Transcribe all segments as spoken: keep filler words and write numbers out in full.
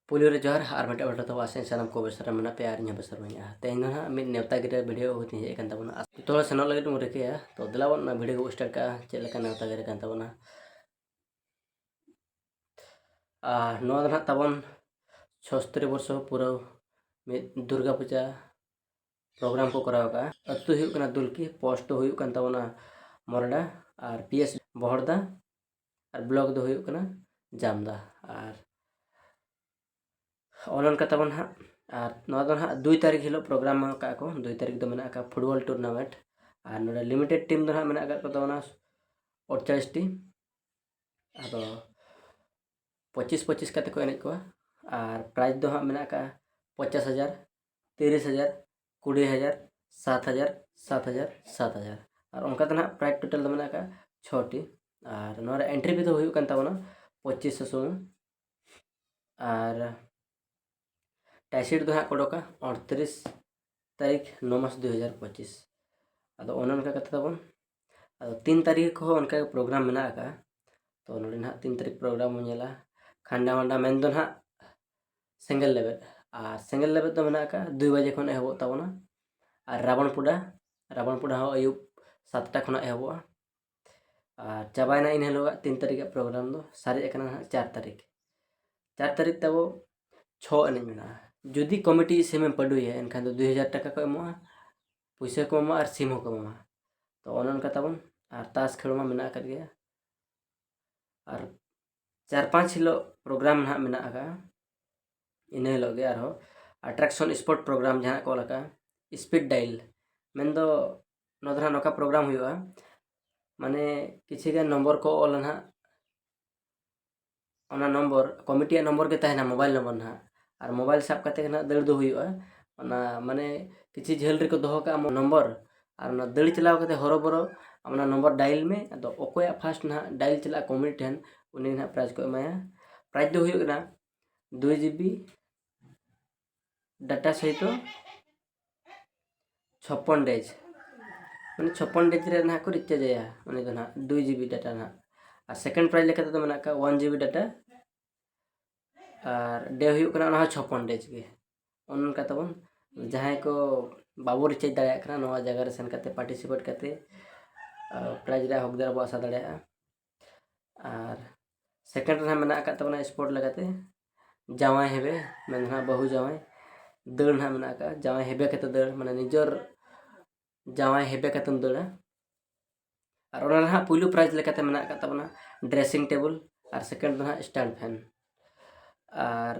ᱯᱩᱭᱞᱩ ᱨᱮ ᱡᱚᱦᱟᱨ ᱟᱨ ᱢᱤᱫᱴᱮᱱ ᱵᱮᱲᱟ ᱫᱚ ᱟᱥᱮ ᱥᱟᱱᱟᱢ ᱠᱚ ᱵᱮᱥ ᱨᱮ ᱢᱮᱱᱟᱜ ᱯᱮᱭᱟ ᱟᱨ ᱤᱧ ᱦᱚᱸ ᱵᱮᱥ ᱨᱮ ᱢᱮᱱᱟᱜᱼᱟ᱾ ᱛᱮᱦᱮᱧ ᱫᱚ ᱱᱟᱦᱟᱜ ᱢᱤᱫ ᱱᱮᱣᱛᱟ ᱜᱤᱨᱟᱹ ᱵᱷᱤᱰᱤᱭᱳ ᱟᱹᱜᱩ ᱛᱤᱧ ᱦᱮᱡ ᱟᱠᱟᱱ ᱛᱟᱵᱚᱱᱟ᱾ ᱟᱨ ᱡᱚᱛᱚ ᱦᱚᱲ ᱥᱮᱱᱚᱜ ᱞᱟᱹᱜᱤᱫ ᱵᱚᱱ ᱨᱤᱠᱟᱹᱭᱟ᱾ ᱛᱚ ᱫᱮᱞᱟ ᱵᱚᱱ ᱚᱱᱟ ᱵᱷᱤᱰᱤᱭᱳ ᱜᱮ ᱥᱴᱟᱨᱴ ᱠᱟᱜᱼᱟ, ᱪᱮᱫ ᱞᱮᱠᱟ ᱱᱮᱣᱛᱟ ᱜᱤᱨᱟᱹ ᱠᱟᱱ ᱛᱟᱵᱚᱱᱟ᱾ ᱟᱨ ᱱᱚᱣᱟ ᱫᱚ ᱱᱟᱦᱟᱜ ᱛᱟᱵᱚᱱ ᱪᱷᱚᱥᱛᱨᱤ ᱵᱚᱨᱥᱚ ᱯᱩᱨᱟᱹᱣ ᱢᱤᱫ ᱫᱩᱨᱜᱟ ᱯᱩᱡᱟ ᱯᱨᱳᱜᱨᱟᱢ ᱠᱚ ᱠᱚᱨᱟᱣ ᱟᱠᱟᱫᱼᱟ᱾ ᱟᱹᱛᱩ ᱦᱩᱭᱩᱜ ᱠᱟᱱᱟ ᱫᱩᱞᱠᱤ, ᱯᱳᱥᱴ ᱫᱚ ᱦᱩᱭᱩᱜ ᱠᱟᱱ ᱛᱟᱵᱚᱱᱟ ᱢᱚᱨᱰᱟ, ᱟᱨ ᱯᱤ ᱮᱥ ᱵᱚᱦᱚᱲᱫᱟ, ᱟᱨ ᱵᱞᱚᱠ ᱫᱚ ᱦᱩᱭᱩᱜ ᱠᱟᱱᱟ ᱡᱟᱢᱫᱟ᱾ ᱟᱨ ᱚᱱᱮ ᱚᱱᱠᱟ ᱛᱟᱵᱚᱱ ᱦᱟᱸᱜ᱾ ᱟᱨ ᱱᱚᱣᱟ ᱫᱚ ᱦᱟᱸᱜ ᱫᱩᱭ ᱛᱟᱹᱨᱤᱠᱷ ᱦᱤᱞᱳᱜ ᱯᱨᱳᱜᱨᱟᱢ ᱟᱠᱟᱫᱼᱟ ᱠᱚ᱾ ᱫᱩᱭ ᱛᱟᱹᱨᱤᱠᱷ ᱫᱚ ᱢᱮᱱᱟᱜ ᱟᱠᱟᱫ ᱯᱷᱩᱴᱵᱚᱞ ᱴᱩᱨᱱᱟᱢᱮᱱᱴ᱾ ᱟᱨ ᱱᱚᱰᱮ ᱞᱤᱢᱤᱴᱮᱰ ᱴᱤᱢ ᱫᱚ ᱦᱟᱸᱜ ᱢᱮᱱᱟᱜ ᱟᱠᱟᱫ ᱠᱚ ᱛᱟᱵᱚᱱᱟ ᱟᱴᱪᱟᱞᱤᱥ ᱴᱤ᱾ ᱟᱫᱚ ᱯᱚᱸᱪᱤᱥ ᱯᱚᱸᱪᱤᱥ ᱠᱟᱛᱮ ᱠᱚ ᱮᱱᱮᱡ ᱠᱚᱣᱟ᱾ ᱟᱨ ᱯᱨᱟᱭᱤᱡᱽ ᱫᱚ ᱦᱟᱸᱜ ᱢᱮᱱᱟᱜ ᱟᱠᱟᱫᱼᱟ ᱯᱚᱧᱪᱟᱥ ᱦᱟᱡᱟᱨ, ᱛᱤᱨᱤᱥ ᱦᱟᱡᱟᱨ, ᱠᱩᱲᱤ ᱦᱟᱡᱟᱨ, ᱥᱟᱛ ᱦᱟᱡᱟᱨ, ᱥᱟᱛ ᱦᱟᱡᱟᱨ, ᱥᱟᱛ ᱦᱟᱡᱟᱨ᱾ ᱟᱨ ᱚᱱᱠᱟ ᱛᱮ ᱱᱟᱦᱟᱜ ᱯᱨᱟᱭᱤᱡᱽ ᱴᱳᱴᱟᱞ ᱫᱚ ᱢᱮᱱᱟᱜ ᱟᱠᱟᱫᱼᱟ ᱪᱷᱚᱴᱤ᱾ ᱟᱨ ᱱᱚᱣᱟ ᱨᱮ ᱮᱱᱴᱨᱤ ᱯᱷᱤ ᱫᱚ ᱦᱩᱭᱩᱜ ᱠᱟᱱ ᱛᱟᱵᱚᱱᱟ ᱯᱚᱸᱪᱤᱥ ᱥᱚ ᱥᱩᱢᱩᱝ᱾ ᱟᱨ ᱴᱟᱭᱥᱤᱴ ᱫᱚ ᱦᱟᱸᱜ ᱠᱚ ᱚᱰᱚᱠᱟ ᱩᱱᱛᱨᱤᱥ ᱛᱟᱹᱨᱤᱠᱷ ᱱᱚ ᱢᱟᱥ ᱫᱩ ᱦᱟᱡᱟᱨ ᱯᱚᱸᱪᱤᱥ᱾ ᱟᱫᱚ ᱚᱱᱮ ᱚᱱᱠᱟ ᱠᱟᱛᱷᱟ ᱛᱟᱵᱚᱱ᱾ ᱟᱫᱚ ᱛᱤᱱ ᱛᱟᱹᱨᱤᱠᱷ ᱠᱚᱦᱚᱸ ᱚᱱᱠᱟ ᱜᱮ ᱯᱨᱳᱜᱨᱟᱢ ᱢᱮᱱᱟᱜ ᱟᱠᱟᱫᱼᱟ᱾ ᱛᱚ ᱱᱚᱰᱮ ᱱᱟᱦᱟᱜ ᱛᱤᱱ ᱛᱟᱹᱨᱤᱠᱷ ᱯᱨᱳᱜᱨᱟᱢ ᱵᱚᱱ ᱧᱮᱞᱟ᱾ ᱠᱷᱟᱱᱰᱟ ᱢᱟᱱᱰᱟ ᱢᱮᱱ ᱫᱚ ᱱᱟᱦᱟᱜ ᱥᱮᱸᱜᱮᱞ ᱞᱮᱵᱮᱫ᱾ ᱟᱨ ᱥᱮᱸᱜᱮᱞ ᱞᱮᱵᱮᱫ ᱫᱚ ᱢᱮᱱᱟᱜ ᱟᱠᱟᱫᱼᱟ ᱫᱩᱭ ᱵᱟᱡᱮ ᱠᱷᱚᱱ ᱮᱦᱚᱵᱚᱜ ᱛᱟᱵᱚᱱᱟ᱾ ᱟᱨ ᱨᱟᱵᱚᱱ ᱯᱩᱰᱟ, ᱨᱟᱵᱚᱱ ᱯᱩᱰᱟ ᱦᱚᱸ ᱟᱹᱭᱩᱵ ᱥᱟᱛᱴᱟ ᱠᱷᱚᱱᱟᱜ ᱮᱦᱚᱵᱚᱜᱼᱟ᱾ ᱟᱨ ᱪᱟᱵᱟᱭᱮᱱᱟ ᱤᱱ ᱦᱤᱞᱳᱜᱟᱜ ᱛᱤᱱ ᱛᱟᱹᱨᱤᱠᱷᱟᱜ ᱯᱨᱳᱜᱨᱟᱢ ᱫᱚ, ᱥᱟᱨᱮᱡ ᱟᱠᱟᱱᱟ ᱱᱟᱦᱟᱜ ᱪᱟᱨ ᱛᱟᱹᱨᱤᱠᱷ᱾ ᱪᱟᱨ ᱛᱟᱹᱨᱤᱠᱷ ᱛᱟᱵᱚ ᱪᱷᱚ ᱮᱱᱮᱡ ᱢᱮᱱᱟᱜᱼᱟ᱾ ᱡᱩᱫᱤ ᱠᱚᱢᱤᱴᱤ ᱥᱤᱢᱮᱢ ᱯᱟᱹᱰᱩᱭᱟ, ᱮᱱᱠᱷᱟᱱ ᱫᱚ ᱫᱩᱭ ᱦᱟᱡᱟᱨ ᱴᱟᱠᱟ ᱠᱚ ᱮᱢᱚᱜᱼᱟ, ᱯᱩᱭᱥᱟᱹ ᱠᱚ ᱮᱢᱚᱜᱼᱟ ᱟᱨ ᱥᱤᱢ ᱦᱚᱸᱠᱚ ᱮᱢᱚᱜᱼᱟ᱾ ᱛᱚ ᱚᱱᱮ ᱚᱱᱠᱟ ᱛᱟᱵᱚᱱ᱾ ᱟᱨ ᱛᱟᱥ ᱠᱷᱮᱞ ᱢᱟ ᱢᱮᱱᱟᱜ ᱟᱠᱟᱫ ᱜᱮᱭᱟ᱾ ᱟᱨ ᱪᱟᱨ ᱯᱟᱸᱪ ᱦᱤᱞᱳᱜ ᱯᱨᱳᱜᱨᱟᱢ ᱱᱟᱦᱟᱜ ᱢᱮᱱᱟᱜ ᱟᱠᱟᱫᱼᱟ᱾ ᱤᱱᱟᱹ ᱦᱤᱞᱳᱜ ᱜᱮ ᱟᱨᱦᱚᱸ ᱟᱴᱨᱟᱠᱥᱚᱱ ᱥᱯᱳᱨᱴ ᱯᱨᱳᱜᱨᱟᱢ ᱡᱟᱦᱟᱸ ᱠᱚ ᱚᱞ ᱟᱠᱟᱫᱼᱟ, ᱥᱯᱤᱰ ᱰᱟᱭᱤᱞ, ᱢᱮᱱᱫᱚ ᱱᱚᱣᱟ ᱫᱚ ᱱᱟᱦᱟᱜ ᱱᱚᱝᱠᱟ ᱯᱨᱳᱜᱨᱟᱢ ᱦᱩᱭᱩᱜᱼᱟ, ᱢᱟᱱᱮ ᱠᱤᱪᱷᱤ ᱜᱟᱱ ᱱᱚᱢᱵᱚᱨ ᱠᱚ ᱚᱞᱟ ᱱᱟᱦᱟᱜ᱾ ᱚᱱᱟ ᱱᱚᱢᱵᱚᱨ, ᱠᱚᱢᱤᱴᱤᱭᱟᱜ ᱱᱚᱢᱵᱚᱨ ᱜᱮ ᱛᱟᱦᱮᱱᱟ, ᱢᱳᱵᱟᱭᱤᱞ ᱱᱚᱢᱵᱚᱨ ᱱᱟᱦᱟᱜ᱾ ᱟᱨ ᱢᱳᱵᱟᱭᱤᱞ ᱥᱟᱵ ᱠᱟᱛᱮ ᱜᱮ ᱱᱟᱦᱟᱜ ᱫᱟᱹᱲ ᱫᱚ ᱦᱩᱭᱩᱜᱼᱟ᱾ ᱚᱱᱟ ᱢᱟᱱᱮ ᱠᱤᱪᱷᱤ ᱡᱷᱟᱹᱞ ᱨᱮᱠᱚ ᱫᱚᱦᱚ ᱠᱟᱜᱼᱟ ᱱᱚᱢᱵᱚᱨ, ᱟᱨ ᱚᱱᱟ ᱫᱟᱹᱲ ᱪᱟᱞᱟᱣ ᱠᱟᱛᱮ ᱦᱚᱨᱚᱵᱚᱨᱚ ᱟᱢ ᱚᱱᱟ ᱱᱚᱢᱵᱚᱨ ᱰᱟᱭᱤᱞ ᱢᱮ᱾ ᱟᱫᱚ ᱚᱠᱚᱭᱟᱜ ᱯᱷᱟᱥᱴ ᱱᱟᱦᱟᱜ ᱰᱟᱭᱤᱞ ᱪᱟᱞᱟᱜᱼᱟ ᱠᱚᱢᱤᱴᱤ ᱴᱷᱮᱱ, ᱩᱱᱤ ᱱᱟᱦᱟᱜ ᱯᱨᱟᱭᱤᱡᱽ ᱠᱚ ᱮᱢᱟᱭᱟ᱾ ᱯᱨᱟᱭᱤᱡᱽ ᱫᱚ ᱦᱩᱭᱩᱜ ᱠᱟᱱᱟ ᱫᱩᱭ ᱡᱤᱵᱤ ᱰᱟᱴᱟ ᱥᱚᱦᱤᱛᱚ ᱪᱷᱚᱯᱯᱚᱱ ᱰᱮᱡᱽ, ᱢᱟᱱᱮ ᱪᱷᱚᱯᱯᱚᱱ ᱰᱮᱡᱽ ᱨᱮ ᱱᱟᱦᱟᱜ ᱠᱚ ᱨᱤᱪᱟᱨᱡᱽ ᱟᱭᱟ ᱩᱱᱤ ᱫᱚ ᱱᱟᱦᱟᱜ ᱫᱩᱭ ᱡᱤᱵᱤ ᱰᱟᱴᱟ ᱱᱟᱦᱟᱜ᱾ ᱟᱨ ᱥᱮᱠᱮᱱᱰ ᱯᱨᱟᱭᱤᱡᱽ ᱞᱮᱠᱟ ᱛᱮᱫᱚ ᱢᱮᱱᱟᱜ ᱟᱠᱟᱫ ᱚᱣᱟᱱ ᱡᱤᱵᱤ ᱰᱟᱴᱟ, ᱟᱨ ᱰᱮ ᱦᱩᱭᱩᱜ ᱠᱟᱱᱟ, ᱚᱱᱟ ᱦᱚᱸ ᱪᱷᱚᱯᱚᱱ ᱰᱮᱡᱽ ᱜᱮ᱾ ᱚᱱᱮ ᱚᱱᱠᱟ ᱛᱟᱵᱚᱱ, ᱡᱟᱦᱟᱸᱭ ᱠᱚ ᱵᱟᱵᱚ ᱨᱤᱪᱟᱨᱡᱽ ᱫᱟᱲᱮᱭᱟᱜ ᱠᱟᱱᱟ, ᱱᱚᱣᱟ ᱡᱟᱭᱜᱟ ᱨᱮ ᱥᱮᱱ ᱠᱟᱛᱮ ᱯᱟᱨᱴᱤᱥᱤᱯᱮᱴ ᱠᱟᱛᱮ ᱯᱨᱟᱭᱤᱡᱽ ᱨᱮᱭᱟᱜ ᱦᱚᱠᱫᱟᱨ ᱵᱚ ᱟᱥᱟ ᱫᱟᱲᱮᱭᱟᱜᱼᱟ᱾ ᱟᱨ ᱥᱮᱠᱮᱱᱰ ᱨᱮ ᱱᱟᱦᱟᱜ ᱢᱮᱱᱟᱜ ᱟᱠᱟᱫ ᱛᱟᱵᱚᱱᱟ ᱥᱯᱳᱨᱴ ᱞᱮᱠᱟᱛᱮ ᱡᱟᱶᱟᱭ ᱦᱮᱵᱮ, ᱢᱮᱱ ᱫᱚ ᱱᱟᱦᱟᱜ ᱵᱟᱹᱦᱩ ᱡᱟᱶᱟᱭ ᱫᱟᱹᱲ ᱱᱟᱦᱟᱜ ᱢᱮᱱᱟᱜ ᱟᱠᱟᱫᱼᱟ᱾ ᱡᱟᱶᱟᱭ ᱦᱮᱵᱮ ᱠᱟᱛᱮ ᱫᱟᱹᱲ, ᱢᱟᱱᱮ ᱱᱤᱡᱮᱨ ᱡᱟᱶᱟᱭ ᱦᱮᱵᱮ ᱠᱟᱛᱮᱢ ᱫᱟᱹᱲᱟ᱾ ᱟᱨ ᱚᱱᱟ ᱨᱮ ᱱᱟᱦᱟᱜ ᱯᱩᱭᱞᱩ ᱯᱨᱟᱭᱤᱡᱽ ᱞᱮᱠᱟᱛᱮ ᱢᱮᱱᱟᱜ ᱟᱠᱟᱫ ᱛᱟᱵᱚᱱᱟ ᱰᱨᱮᱥᱤᱝ ᱴᱮᱵᱩᱞ, ᱟᱨ ᱥᱮᱠᱮᱱᱰ ᱫᱚ ᱱᱟᱦᱟᱜ ᱥᱴᱮᱱᱰ ᱯᱷᱮᱱ᱾ ᱟᱨ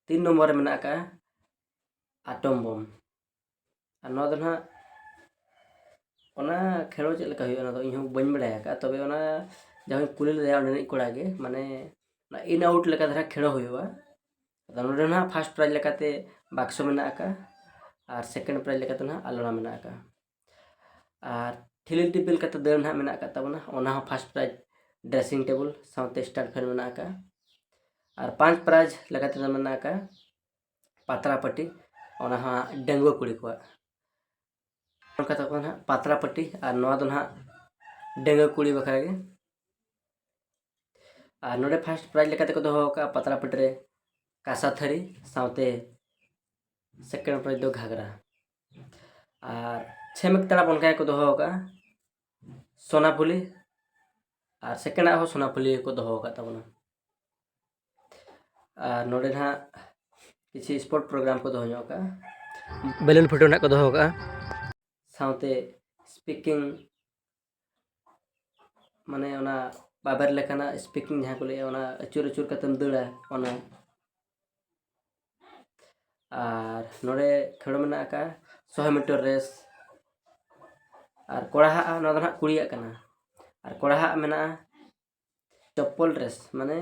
ᱛᱤᱱ ᱱᱚᱢᱵᱚᱨ ᱨᱮ ᱢᱮᱱᱟᱜ ᱟᱠᱟᱫᱼᱟ ᱟᱴᱚᱢ ᱵᱚᱢ᱾ ᱟᱨ ᱱᱚᱣᱟ ᱫᱚ ᱱᱟᱦᱟᱜ, ᱚᱱᱟ ᱠᱷᱮᱞᱳᱰ ᱪᱮᱫ ᱞᱮᱠᱟ ᱦᱩᱭᱩᱜᱼᱟ, ᱚᱱᱟ ᱫᱚ ᱤᱧ ᱦᱚᱸ ᱵᱟᱹᱧ ᱵᱟᱲᱟᱭ ᱟᱠᱟᱫᱼᱟ᱾ ᱛᱚᱵᱮ ᱚᱱᱟ ᱡᱟᱦᱟᱸᱧ ᱠᱩᱞᱤ ᱞᱮᱫᱮᱭᱟ ᱚᱸᱰᱮᱱᱤᱡ ᱠᱚᱲᱟ ᱜᱮ, ᱢᱟᱱᱮ ᱚᱱᱟ ᱤᱱ ᱟᱣᱩᱴ ᱞᱮᱠᱟ ᱫᱷᱟᱨᱟ ᱠᱷᱮᱞᱳ ᱦᱩᱭᱩᱜᱼᱟ᱾ ᱟᱫᱚ ᱱᱚᱰᱮ ᱱᱟᱦᱟᱜ ᱯᱷᱟᱥᱴ ᱯᱨᱟᱭᱤᱡᱽ ᱞᱮᱠᱟᱛᱮ ᱵᱟᱠᱥᱚ ᱢᱮᱱᱟᱜ ᱟᱠᱟᱫᱼᱟ, ᱟᱨ ᱥᱮᱠᱮᱱᱰ ᱯᱨᱟᱭᱤᱡᱽ ᱞᱮᱠᱟᱛᱮ ᱱᱟᱦᱟᱜ ᱟᱞᱚᱱᱟ ᱢᱮᱱᱟᱜ ᱟᱠᱟᱫᱼᱟ᱾ ᱟᱨ ᱴᱷᱤᱞᱤ ᱫᱤᱯᱤᱞ ᱠᱟᱛᱮ ᱫᱟᱹᱲ ᱱᱟᱦᱟᱜ ᱢᱮᱱᱟᱜ ᱟᱠᱟᱫ ᱛᱟᱵᱚᱱᱟ, ᱚᱱᱟ ᱦᱚᱸ ᱯᱷᱟᱥᱴ ᱯᱨᱟᱭᱤᱡᱽ ᱰᱨᱮᱥᱤᱝ ᱴᱮᱵᱩᱞ ᱥᱟᱶᱛᱮ ᱥᱴᱮᱱᱰ ᱯᱷᱮᱱ ᱢᱮᱱᱟᱜ ᱟᱠᱟᱫᱼᱟ᱾ ᱟᱨ ᱯᱟᱸᱪ ᱯᱨᱟᱭᱤᱡᱽ ᱞᱮᱠᱟᱛᱮ ᱫᱚ ᱢᱮᱱᱟᱜ ᱟᱠᱟᱫᱼᱟ ᱯᱟᱛᱲᱟ ᱯᱟᱹᱴᱤ, ᱚᱱᱟ ᱦᱚᱸ ᱰᱟᱺᱜᱩᱣᱟᱹ ᱠᱩᱲᱤ ᱠᱚᱣᱟᱜ᱾ ᱱᱚᱝᱠᱟ ᱛᱟᱠᱚ ᱱᱟᱦᱟᱜ ᱯᱟᱛᱲᱟ ᱯᱟᱹᱴᱤ, ᱟᱨ ᱱᱚᱣᱟ ᱫᱚ ᱱᱟᱦᱟᱜ ᱰᱟᱺᱜᱩᱣᱟᱹ ᱠᱩᱲᱤ ᱵᱟᱠᱷᱨᱟ ᱜᱮ᱾ ᱟᱨ ᱱᱚᱰᱮ ᱯᱷᱟᱥᱴ ᱯᱨᱟᱭᱤᱡᱽ ᱞᱮᱠᱟᱛᱮ ᱠᱚ ᱫᱚᱦᱚ ᱟᱠᱟᱫᱼᱟ ᱯᱟᱛᱲᱟ ᱯᱟᱹᱴᱤ ᱨᱮ ᱠᱟᱸᱥᱟ ᱛᱷᱟᱹᱨᱤ, ᱥᱟᱶᱛᱮ ᱥᱮᱠᱮᱱᱰ ᱯᱨᱟᱭᱤᱡᱽ ᱫᱚ ᱜᱷᱟᱜᱽᱨᱟ᱾ ᱟᱨ ᱪᱷᱮᱢᱮᱠ ᱛᱟᱲᱟᱯ ᱚᱱᱠᱟ ᱜᱮᱠᱚ ᱫᱚᱦᱚ ᱟᱠᱟᱫᱼᱟ ᱥᱳᱱᱟᱯᱷᱩᱞᱤ, ᱟᱨ ᱥᱮᱠᱮᱱᱰᱟᱜ ᱦᱚᱸ ᱥᱳᱱᱟᱯᱷᱩᱞᱤ ᱜᱮᱠᱚ ᱫᱚᱦᱚ ᱟᱠᱟᱫ ᱛᱟᱵᱚᱱᱟ᱾ ᱟᱨ ᱱᱚᱰᱮ ᱱᱟᱦᱟᱜ ᱠᱤᱪᱷᱤ ᱥᱯᱳᱨᱴ ᱯᱨᱳᱜᱨᱟᱢ ᱠᱚ ᱫᱚᱦᱚ ᱧᱚᱜ ᱟᱠᱟᱫᱼᱟ᱾ ᱵᱮᱞᱩᱱ ᱯᱷᱩᱴᱟᱹᱣ ᱱᱟᱦᱟᱜ ᱠᱚ ᱫᱚᱦᱚ ᱟᱠᱟᱫᱼᱟ᱾ ᱥᱟᱶᱛᱮ ᱥᱯᱤᱠᱤᱝ, ᱢᱟᱱᱮ ᱚᱱᱟ ᱵᱟᱵᱮᱨ ᱞᱮᱠᱟᱱᱟᱜ ᱥᱯᱤᱠᱤᱝ ᱡᱟᱦᱟᱸ ᱠᱚ ᱞᱟᱹᱭᱟ, ᱚᱱᱟ ᱟᱹᱪᱩᱨ ᱟᱹᱪᱩᱨ ᱠᱟᱛᱮᱢ ᱫᱟᱹᱲᱟ ᱚᱱᱟ᱾ ᱟᱨ ᱱᱚᱰᱮ ᱠᱷᱮᱞᱳᱰ ᱢᱮᱱᱟᱜ ᱟᱠᱟᱫᱼᱟ ᱥᱚᱭ ᱢᱤᱴᱟᱨ ᱨᱮᱥ᱾ ᱟᱨ ᱠᱚᱲᱟᱦᱟᱜ, ᱱᱚᱣᱟ ᱫᱚ ᱱᱟᱦᱟᱜ ᱠᱩᱲᱤᱭᱟᱜ ᱠᱟᱱᱟ᱾ ᱟᱨ ᱠᱚᱲᱟᱦᱟᱜ ᱢᱮᱱᱟᱜᱼᱟ ᱪᱚᱯᱯᱚᱞ ᱨᱮᱥ, ᱢᱟᱱᱮ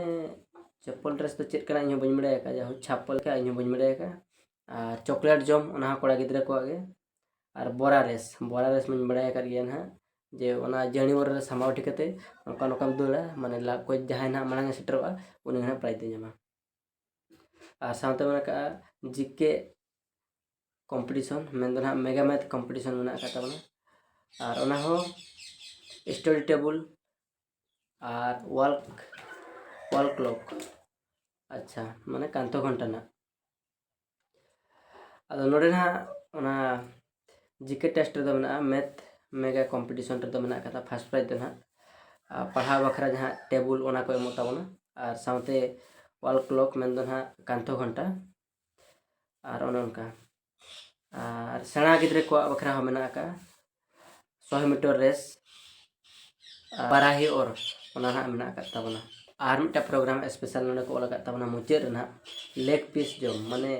ᱪᱚᱯᱯᱚᱞ ᱨᱮᱥ ᱫᱚ ᱪᱮᱫ ᱠᱟᱱᱟ ᱤᱧ ᱦᱚᱸ ᱵᱟᱹᱧ ᱵᱟᱲᱟᱭ ᱟᱠᱟᱫᱼᱟ, ᱡᱟᱭᱦᱳᱠ ᱪᱷᱟᱯᱯᱚᱞ ᱞᱮᱠᱟ ᱤᱧ ᱦᱚᱸ ᱵᱟᱹᱧ ᱵᱟᱲᱟᱭ ᱟᱠᱟᱫᱼᱟ᱾ ᱟᱨ ᱪᱚᱠᱞᱮᱴ ᱡᱚᱢ, ᱚᱱᱟ ᱦᱚᱸ ᱠᱚᱲᱟ ᱜᱤᱫᱽᱨᱟᱹ ᱠᱚᱣᱟᱜ ᱜᱮ᱾ ᱟᱨ ᱵᱚᱨᱟ ᱨᱮᱥ, ᱵᱚᱨᱟ ᱨᱮᱥ ᱢᱟᱧ ᱵᱟᱲᱟᱭ ᱟᱠᱟᱫ ᱜᱮᱭᱟ ᱱᱟᱦᱟᱜ, ᱡᱮ ᱚᱱᱟ ᱡᱟᱹᱲᱤ ᱵᱚᱨᱟ ᱨᱮ ᱥᱟᱢᱵᱟᱣ ᱴᱷᱤᱠ ᱠᱟᱛᱮ ᱱᱚᱝᱠᱟ ᱱᱚᱝᱠᱟᱢ ᱫᱟᱹᱲᱟ, ᱢᱟᱱᱮ ᱞᱟ-, ᱚᱠᱚᱭ ᱡᱟᱦᱟᱸᱭ ᱱᱟᱦᱟᱜ ᱢᱟᱲᱟᱝ ᱮ ᱥᱮᱴᱮᱨᱚᱜᱼᱟ ᱩᱱᱤ ᱱᱟᱦᱟᱜ ᱯᱨᱟᱭᱤᱡᱽ ᱫᱚᱭ ᱧᱟᱢᱟ᱾ ᱟᱨ ᱥᱟᱶᱛᱮ ᱢᱮᱱᱟᱜ ᱟᱠᱟᱫᱼᱟ ᱡᱤ ᱠᱮ ᱠᱚᱢᱯᱤᱴᱤᱥᱚᱱ, ᱢᱮᱱᱫᱚ ᱱᱟᱦᱟᱜ ᱢᱮᱜᱟ ᱢᱮᱛᱷ ᱠᱚᱢᱯᱤᱴᱤᱥᱚᱱ ᱢᱮᱱᱟᱜ ᱟᱠᱟᱫ ᱛᱟᱵᱚᱱᱟ᱾ ᱟᱨ ᱚᱱᱟ ᱦᱚᱸ ᱥᱴᱟᱰᱤ ᱴᱮᱵᱩᱞ ᱟᱨ ᱣᱟᱞ, ᱣᱟᱞ ᱠᱞᱚᱠ, ᱟᱪᱪᱷᱟ, ᱢᱟᱱᱮ ᱠᱟᱱᱛᱷᱚ ᱜᱷᱚᱱᱴᱟ ᱱᱟᱦᱟᱜ᱾ ᱟᱫᱚ ᱱᱚᱰᱮ ᱱᱟᱦᱟᱜ ᱚᱱᱟ ᱡᱤᱠᱮ ᱴᱮᱥᱴ ᱨᱮᱫᱚ ᱢᱮᱱᱟᱜᱼᱟ, ᱢᱮᱛᱷ ᱢᱮᱜᱟ ᱠᱚᱢᱯᱤᱴᱤᱥᱚᱱ ᱨᱮᱫᱚ ᱢᱮᱱᱟᱜ ᱠᱟᱫᱟ ᱯᱷᱟᱥᱴ ᱯᱨᱟᱭᱤᱡᱽ ᱫᱚ ᱱᱟᱦᱟᱜ᱾ ᱟᱨ ᱯᱟᱲᱦᱟᱣ ᱵᱟᱠᱷᱨᱟ ᱡᱟᱦᱟᱸ ᱴᱮᱵᱩᱞ, ᱚᱱᱟ ᱠᱚ ᱮᱢᱚᱜ ᱛᱟᱵᱚᱱᱟ, ᱟᱨ ᱥᱟᱶᱛᱮ ᱣᱟᱞ ᱠᱞᱚᱠ, ᱢᱮᱱᱫᱚ ᱱᱟᱦᱟᱜ ᱠᱟᱱᱛᱷᱚ ᱜᱷᱚᱱᱴᱟ, ᱟᱨ ᱚᱱᱮ ᱚᱱᱠᱟ᱾ ᱟᱨ ᱥᱮᱬᱟ ᱜᱤᱫᱽᱨᱟᱹ ᱠᱚᱣᱟᱜ ᱵᱟᱠᱷᱨᱟ ᱦᱚᱸ ᱢᱮᱱᱟᱜ ᱟᱠᱟᱫᱼᱟ, ᱥᱚᱭ ᱢᱤᱴᱟᱨ ᱨᱮᱥ, ᱵᱟᱨᱟᱦᱤ ᱚᱨ, ᱚᱱᱟ ᱱᱟᱦᱟᱜ ᱢᱮᱱᱟᱜ ᱟᱠᱟᱫ ᱛᱟᱵᱚᱱᱟ᱾ ᱟᱨ ᱢᱤᱫᱴᱟᱝ ᱯᱨᱳᱜᱨᱟᱢ ᱥᱯᱮᱥᱟᱞ ᱱᱚᱰᱮ ᱠᱚ ᱚᱞ ᱟᱠᱟᱫ ᱛᱟᱵᱚᱱᱟ ᱢᱩᱪᱟᱹᱫ ᱨᱮ ᱱᱟᱦᱟᱜ, ᱞᱮᱜᱽ ᱯᱤᱥ ᱡᱚᱢ, ᱢᱟᱱᱮ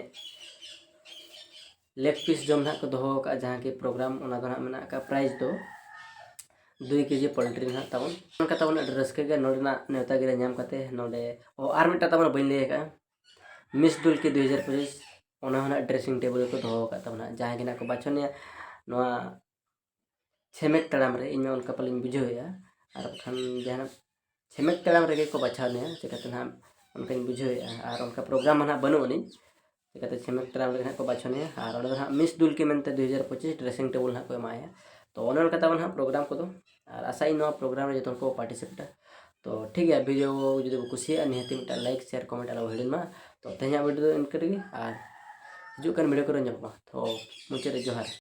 ᱞᱮᱜᱽ ᱯᱤᱥ ᱡᱚᱢ ᱱᱟᱦᱟᱜ ᱠᱚ ᱫᱚᱦᱚ ᱟᱠᱟᱫᱼᱟ, ᱡᱟᱦᱟᱸ ᱠᱤ ᱯᱨᱳᱜᱨᱟᱢ, ᱚᱱᱟ ᱫᱚ ᱱᱟᱦᱟᱜ ᱢᱮᱱᱟᱜ ᱟᱠᱟᱫ ᱯᱨᱟᱭᱤᱡᱽ ᱫᱚ ᱫᱩᱭ ᱠᱮᱡᱤ ᱯᱳᱞᱴᱨᱤ ᱱᱟᱦᱟᱜ ᱛᱟᱵᱚᱱ᱾ ᱚᱱᱠᱟ ᱛᱟᱵᱚᱱ ᱟᱹᱰᱤ ᱨᱟᱹᱥᱠᱟᱹ ᱜᱮ ᱱᱚᱰᱮᱱᱟᱜ ᱱᱮᱣᱛᱟ ᱜᱤᱨᱟᱹ ᱧᱟᱢ ᱠᱟᱛᱮ ᱱᱚᱰᱮ, ᱚ, ᱟᱨ ᱢᱤᱫᱴᱟᱝ ᱛᱟᱵᱚᱱ ᱵᱟᱹᱧ ᱞᱟᱹᱭ ᱟᱠᱟᱫᱼᱟ, ᱢᱤᱥ ᱫᱩᱞᱠᱤ ᱫᱩᱭ ᱦᱟᱡᱟᱨ ᱯᱚᱸᱪᱤᱥ, ᱚᱱᱟ ᱦᱚᱸ ᱱᱟᱦᱟᱜ ᱰᱨᱮᱥᱤᱝ ᱴᱮᱵᱩᱞ ᱨᱮᱠᱚ ᱫᱚᱦᱚ ᱟᱠᱟᱫ ᱛᱟᱵᱚᱱᱟ, ᱡᱟᱦᱟᱸᱭ ᱜᱮ ᱱᱟᱦᱟᱜ ᱠᱚ ᱵᱟᱪᱷᱚᱱᱮᱭᱟ ᱱᱚᱣᱟ ᱪᱷᱮᱢᱮᱠ ᱛᱟᱲᱟᱢ ᱨᱮ, ᱤᱧ ᱢᱟ ᱚᱱᱠᱟ ᱯᱟᱞᱮᱧ ᱵᱩᱡᱷᱟᱹᱣᱮᱫᱼᱟ, ᱟᱨ ᱵᱟᱠᱷᱟᱱ ᱡᱟᱦᱟᱱᱟᱜ ᱪᱷᱮᱢᱮᱠ ᱛᱟᱲᱟᱢ ᱨᱮᱜᱮ ᱠᱚ ᱵᱟᱪᱷᱟᱣ ᱢᱮᱭᱟ, ᱪᱤᱠᱟᱹᱛᱮ ᱱᱟᱦᱟᱜ ᱚᱱᱠᱟᱧ ᱵᱩᱡᱷᱟᱹᱣᱮᱫᱼᱟ, ᱟᱨ ᱚᱱᱠᱟ ᱯᱨᱳᱜᱨᱟᱢ ᱢᱟ ᱱᱟᱦᱟᱜ ᱵᱟᱹᱱᱩᱜ ᱟᱹᱱᱤᱡ, ᱪᱤᱠᱟᱹᱛᱮ ᱪᱷᱮᱢᱮᱠ ᱛᱟᱲᱟᱢ ᱨᱮᱜᱮ ᱱᱟᱦᱟᱜ ᱠᱚ ᱵᱟᱪᱷᱚᱱᱮᱭᱟ, ᱟᱨ ᱚᱸᱰᱮ ᱫᱚ ᱱᱟᱦᱟᱜ ᱢᱤᱥ ᱫᱩᱞᱠᱤ ᱢᱮᱱᱛᱮ ᱫᱩᱭ ᱦᱟᱡᱟᱨ ᱯᱚᱸᱪᱤᱥ ᱰᱨᱮᱥᱤᱝ ᱴᱮᱵᱩᱞ ᱱᱟᱦᱟᱜ ᱠᱚ ᱮᱢᱟᱭᱟ᱾ ᱛᱚ ᱚᱱᱮ ᱚᱱᱠᱟ ᱛᱟᱵᱚᱱ ᱱᱟᱦᱟᱜ ᱯᱨᱳᱜᱨᱟᱢ ᱠᱚᱫᱚ, ᱟᱨ ᱟᱥᱟᱭᱟᱹᱧ ᱱᱚᱣᱟ ᱯᱨᱳᱜᱨᱟᱢ ᱨᱮ ᱡᱚᱛᱚ ᱦᱚᱲ ᱠᱚ ᱯᱟᱨᱴᱤᱥᱤᱯᱮᱴᱟ᱾ ᱛᱚ ᱴᱷᱤᱠ ᱜᱮᱭᱟ, ᱵᱷᱤᱰᱤᱭᱳ ᱡᱩᱫᱤ ᱵᱚ ᱠᱩᱥᱤᱭᱟᱜᱼᱟ, ᱱᱤᱦᱟᱹᱛᱤ ᱢᱤᱫᱴᱟᱝ ᱞᱟᱭᱤᱠ, ᱥᱮᱭᱟᱨ, ᱠᱚᱢᱮᱱᱴ ᱟᱞᱚ ᱦᱤᱲᱤᱧ ᱢᱟ᱾ ᱛᱚ ᱛᱮᱦᱮᱧᱟᱜ ᱵᱷᱤᱰᱤᱭᱳ ᱫᱚ ᱤᱱᱠᱟᱹ ᱨᱮᱜᱮ, ᱟᱨ ᱦᱤᱡᱩᱜ ᱠᱟᱱ ᱵᱷᱤᱰᱤᱭᱳ ᱠᱚᱨᱮ ᱧᱟᱯᱟᱢᱟ᱾ ᱛᱚ ᱢᱩᱪᱟᱹᱫ ᱨᱮ ᱡᱚᱦᱟᱨ᱾